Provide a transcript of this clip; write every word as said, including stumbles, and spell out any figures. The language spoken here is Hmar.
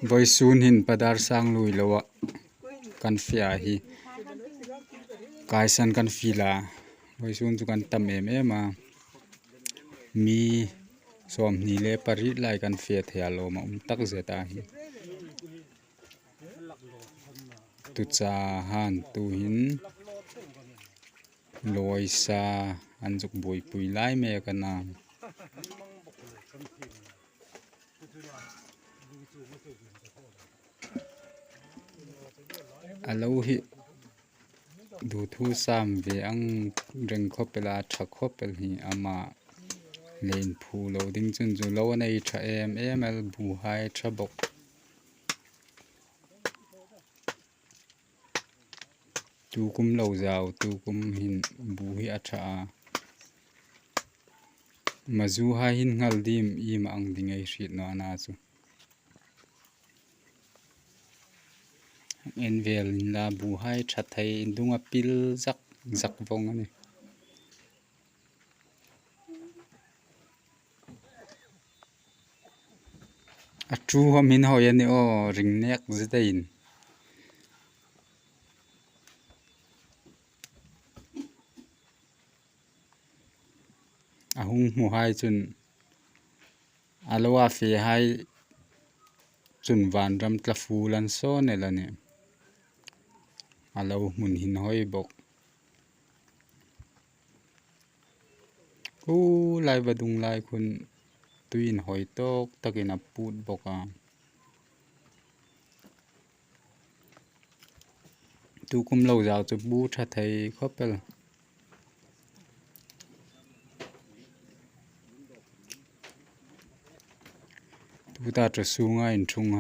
Vawisun hin Padar Sang lui loa kan fe a hi. Kaisan kan fe la. Vawisun chu kan tam em em a. Mi sawmhni le pariet lai kan fe thei a, lawm a um tak zet a hi. Tucha han tuhin lawisa an zuk buoipui lai mek a na. A lo hi duthusam ve ang reng khawp el a, ṭha khawp el hi ama le inphu lo ding chun chu lo a nei ṭha em em el, buhai ṭha bawk. Tukum lo zau, tukum hin bu hi a ṭha a. Mazuhai hin nghal dim, iem ang ding ei hriet naw a na chu. En vel inla buhai ṭha thei, indunga pil zak zak vawng a nih. A ṭhu khawm hin hoi a ni aw, ring nek zet a in. A hung hmuhai chun, a lo a fehai chun vanram tla ful an sawn el a nih. A lo hmun hin hoi bawk. Khu lai vadung lai khun tuiin hoi tawk takin a put bawk a. Tukum lo zau chu bu ṭha thei khawp el. Tuta ṭhu sunga inṭhung